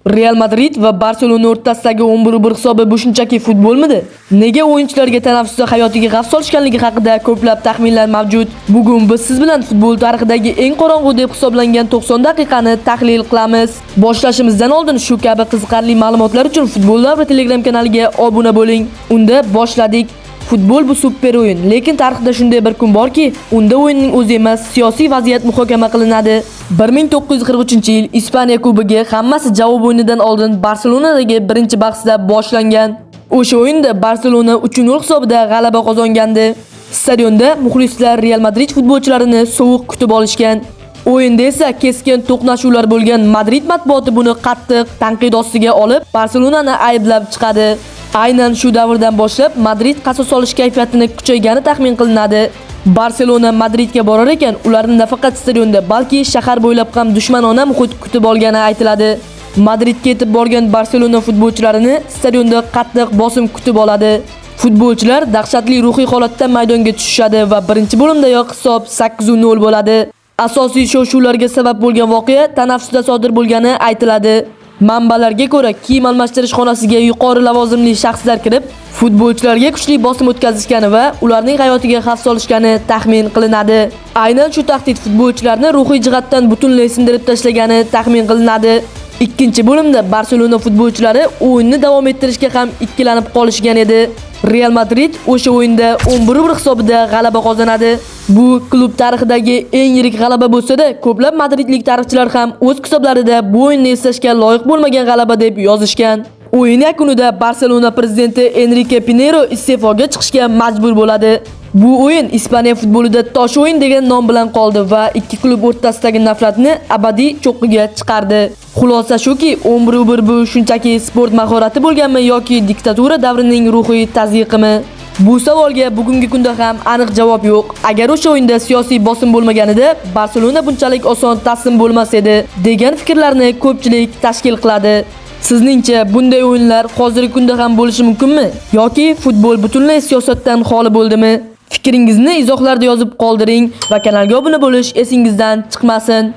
Real Madrid va Barselona o'rtasidagi 11-1 hisobi bu shunchaki futbolmidi? Nega o'yinchilarga tanaffusda hayotiga xavf solishganligi haqida ko'plab taxminlar mavjud. Bugun biz siz bilan futbol tarixidagi eng qorong'u deb hisoblangan 90 daqiqani tahlil qilamiz. Boshlashimizdan oldin shu kabi qiziqarli ma'lumotlar uchun Futbol Davri Telegram kanaliga obuna bo'ling. Unda boshladik. Futbol bu super o'yin, lekin tarixda shunday bir kun borki, unda o'yinning o'zi emas, siyosiy vaziyat muhokama qilinadi. 1943-yil Ispaniya Kubogi hammasi javob o'yinidan oldin Barselonadagi birinchi bahsda boshlangan. O'sha o'yinda Barselona 3-0 hisobida g'alaba qozongandi. Stadionda muxlislar Real Madrid futbolchilarini sovuq kutib olishgan. O'yinda esa keskin to'qnashuvlar bo'lgan. Madrid matbuoti buni qattiq tanqid ostiga olib, Barselonani ayblab chiqadi. Aynan shu davrdan boshlab Madrid qasos olish kayfiyatini kuchaygani taxmin qilinadi. Barselona Madridga borar ekan, ularni nafaqat stadionda, balki shahar bo'ylab ham dushmanona muhit kutib olgani aytiladi. Madridga yetib borgan Barselona futbolchilarini stadionda qattiq bosim kutib oladi. Futbolchilar dahshatli ruhiy holatda maydonga tushishadi va birinchi bo'limdayoq hisob 8-0 bo'ladi. Asosiy shov-shuvlarga sabab bo'lgan voqea tanaffusda sodir bo'lgani aytiladi. Manbalarga ko'ra, kiyim almashtirish xonasiga yuqori lavozimli shaxslar kirib, futbolchilarga kuchli bosim o'tkazishgani va ularning hayotiga xavf solishgani taxmin qilinadi. Aynan shu tahdid futbolchilarni ruhiy jihatdan butunlay sindirib tashlagani taxmin qilinadi. Ikkinchi bo'limda Barselona futbolchilari o'yinni davom ettirishga ham ikkilanib qolishgan edi. Real Madrid o'sha o'yinda 11-1 hisobida g'alaba qozonadi. Bu klub tarixidagi eng yirik g'alaba bo'lsa-da, ko'plab madridlik tarixchilar ham o'z kitoblarida bu o'yinni eslashga loyiq bo'lmagan g'alaba deb yozishgan. O'yin yakunida Barselona prezidenti Enrique Pinero iste'foga chiqishga majbur bo'ladi. Bu o'yin Ispaniya futbolida tosh o'yin degan nom bilan qoldi va ikki klub o'rtasidagi nafratni abadiy cho'qqiga chiqardi. Xulosa shuki, 11-1 bu shunchaki sport mahorati bo'lganmi yoki diktatura davrining ruhiy tazyiqimi? Bu savolga bugungi kunda ham aniq javob yo'q. Agar o'sha o'yinda siyosiy bosim bo'lmaganida, Barselona bunchalik oson taslim bo'lmas edi, degan fikrlarni ko'pchilik tashkil qiladi. Sizningcha bunday o'yinlar hozirgi kunda ham bo'lishi mumkinmi yoki futbol butunlay siyosatdan xoli bo'ldimi? Fikringizni izohlarda yozib qoldiring va kanalga obuna bo'lish esingizdan chiqmasin.